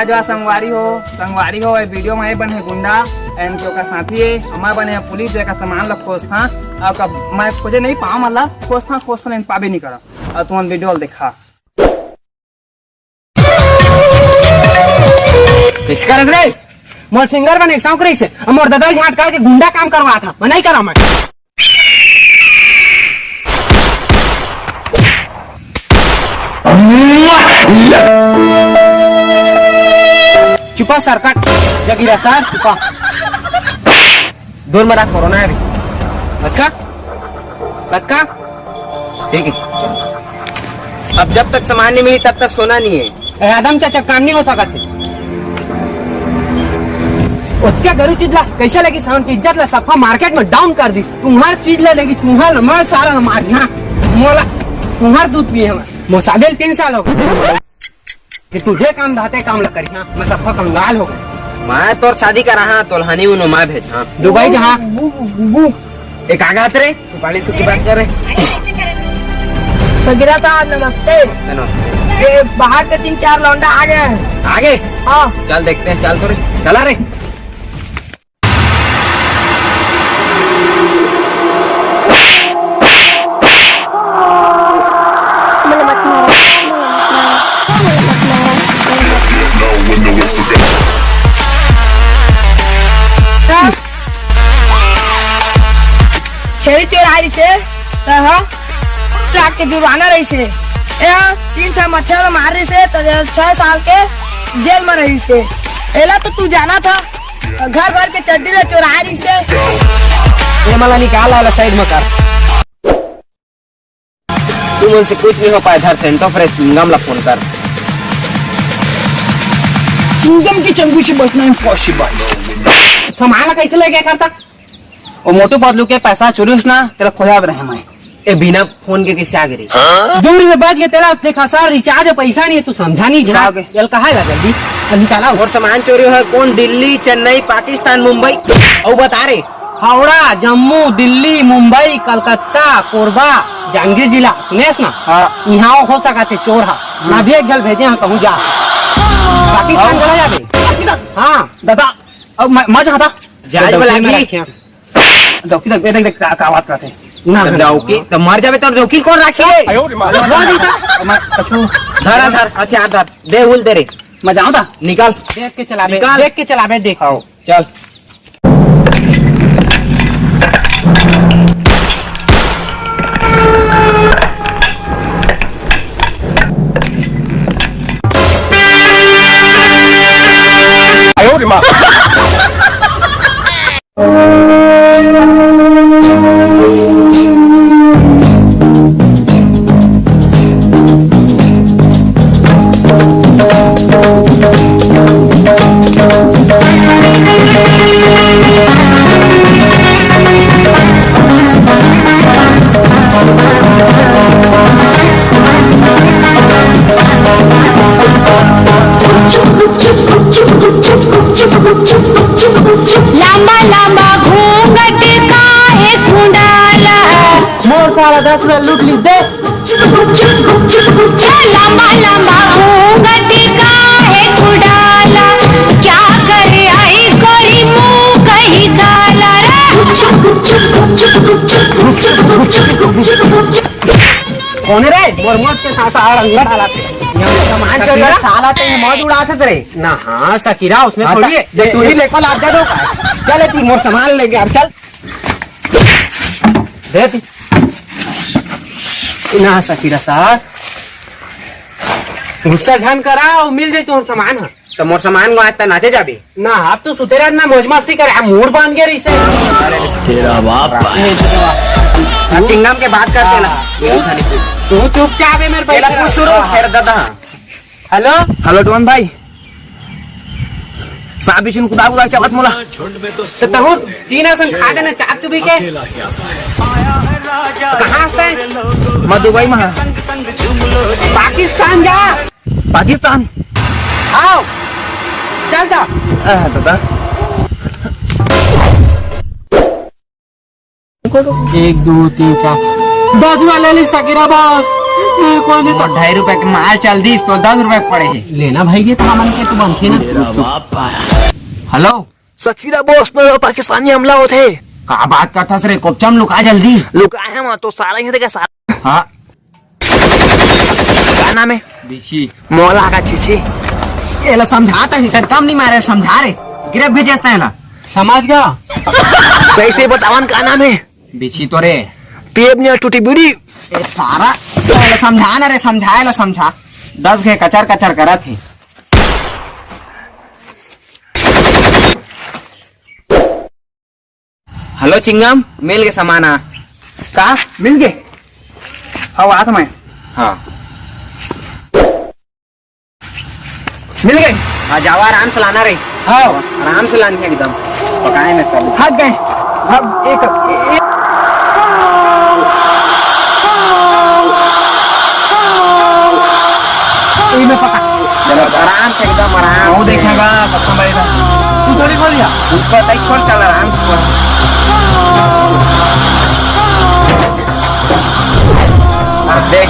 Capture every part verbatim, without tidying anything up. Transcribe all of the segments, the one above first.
जा संगवारी हो, संगवारी हो, ये वीडियो में ये बने गुंडा, एंड के ओकर साथी है, मैं बने पुलिस, एकर सामान ला खोजथां, अउ कब मैं खोजे नहीं पावं, मतलब खोजथां, खोजथां, लेकिन पाबे नहीं करंव। अउ तुमन वीडियो ला देखा। कइसे करत रे? मोर सिंगर बने के शौक रहिसे, अउ मोर ददा झांट करके गुंडा काम करवाथस, मैं नहीं करंव मैं। चुपा सरकट, जगीरा सर, चुपा। दूर मरा कोरोना है अभी। पक्का? पक्का? ठीक है। अब जब तक सामान नहीं मिली, तब तक सोना नहीं है। ए, आदम चाचा, काम नहीं हो सकत हे। ओतका गरू चीज ला कइसे लगिस, हमन के इज्जत ला सफा मार्केट में डाउन कर दिस। तुम्हार चीज ला लेगी, तुम्हार, मैं सारा हमार यहाँ, मोला, तुम्हार दूध पिए हमार। मोर शादी ल तीन साल हो गए। कि तुझे काम धाते काम ला करिहां, मैं सफा कंगाल हो गए। मैं तोर शादी कराहां, तोल हनीमून में मैं भेजहां। दुबई जहां। एक आगा रे, सुपारी तू की बात कर रहे। सगीरा साहब, नमस्ते। नमस्ते, नमस्ते। ये बाहर के तीन चार लौंडा आ गए हैं। आ गए? हाँ। चल देखते हैं, चल तो रे, चला रे। छेरी चोराय रहिसे, त ह लाख के जुर्माना रहिसे। ए ह तीन ठा मच्छर ल मार रहिसे, त छह साल के जेल म रहिसे। एला तो तू जानथस, घर भर के चड्डी ल चोराय रहिसे। ये मला निकाल, वाला साइड में कर। तुमन से कुछ नहीं हो पाए, धर सेंटो फ्रेश चिंगम ला फोन कर। चिंगम की चंगुल से बचना इम्पॉसिबल। सामान ला कैसे लेके करता? वो मोटू पतलू के पैसा चोरी होइस ना, तेला खोजात रहे मैं। ए, बिना फोन के कैसे आ गे रे? दूर में बच गए तेला, देखा सर, रिचार्ज पैसा नहीं है, तू समझा नहीं झा। का हो गए? चल, कहाँ है जल्दी? अब निकाला हो। और सामान चोरी होय कौन? दिल्ली, चेन्नई, पाकिस्तान, मुंबई। अउ बता रे। हावड़ा, जम्मू, दिल्ली, मुंबई, कलकत्ता, कोरबा, जांजगीर जिला, सुनेस ना? हाँ। इहाँ हो सकत हे चोर हा। ना भी एक झल भेजे हा कहूँ जा। पाकिस्तान हाँ। चला जाबे। हाँ। दादा, अब मैं, मैं जहाँ था। जाए तो वाला डौकी में की। रखे हैं। डौकी देख, देख, देख, का, का बात करते हैं। ना, तो ना, डौकी, ना। तो मर जाबे तो डौकी कौन राखी है? आयो रे माँ। मर जाता। मैं, अच्छा। धर, धर, हथियार धर। दे, उल दे रे। मैं जाऊँ था? निकाल। देख के चलाबे, निकाल। देख के चलाबे, देख। आओ। चल। लंबा लंबा घूंघट काहे खुंडाला? मोर साला दस रुपया लूट ली दे। ए लंबा लंबा घूंघट काहे खुंडाला? क्या करे आई कोरी मुंह कही काला रे? कौन है रे? मोर मौज के साथ साथ रंगत हालत है। ये सामान चोरी साला, साला ते मौज उड़ाते रे। ना, हाँ, सकीरा, उसमें हाँ, थोड़ी है। ये तू ही लेको लाग जा दो। चल, ये मोर सामान लेके अब चल। दे ती। ना, सकीरा साहब। गुस्सा झन करा, अउ मिल जाई तोर सामान ह। तो मोर सामान गो आज त नाचे जाबे। ना, अब तो सुते रहत ना, मौज मस्ती करे, अब मूड बन गया रहिसे। तेरा बाप है। अब चिंगम के बात करते ना। हाँ। तू चुपचाप है मेरे तेला भाई। कुछ शुरू, फिर दादा। हेलो। हेलो टोन भाई, साहब बिचुन कुदा कुदा चावत मोला। तो तहु चीना सन खा देना चाप चुपी के। कहाँ से? मैं दुबई में हाँ। पाकिस्तान जा। पाकिस्तान? आओ, चल जा। आ, दादा। एक, दो, तीन, चार। दस वाले ले सकीरा बस। मोर ढाई रुपए के माल चल दिस, तो दस रुपए के पड़े हे। लेना भाई, ये तो हमन के तो बनथे ना। हेलो। सखीरा बॉस, मेरा पाकिस्तानी हमला होथे। का बात करथस रे कोपचम? लुका जल्दी। लुकाए हम तो साला ही देगा साला। हाँ। का नाम है? बिछी। मोला का छीछी। एला समझा त नहीं, कम नहीं मारे, समझा रे। गिरे भेजे तना एला। समझ गया। सही से बतावन का नाम है? बिछी तो रे। पेट में टूटी बीड़ी। ए सारा, एला समझा ना रे, समझा, एला समझा। दस घे कचर कचर करत हे। हेलो चिंगम, मिल गे सामान आ। का? मिल गे? हव, आत मैं। हाँ। मिल गे? हाँ, जावा आराम से लाना रे। हाँ। आराम से लाना एकदम। पकाए में सब। हट गए। अब एक, एक इही में पका। चलो, आराम से, एकदम आराम वो से। देखेगा, कब समझेगा? तू थोड़ी खोल लिया। उसको तक खोल, चल, आराम से खोल। देख।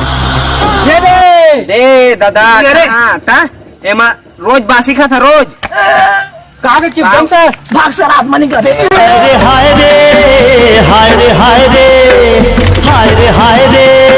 ये दे। दे, दादा, ये रे। कहाँ? ता? एमा रोज बासी खाता, रोज। कहाँ के चिपकम सर? भाग सर, आप मनी कर दे। अरे हाय रे, हाय रे, हाय रे, हाय रे, हाय रे।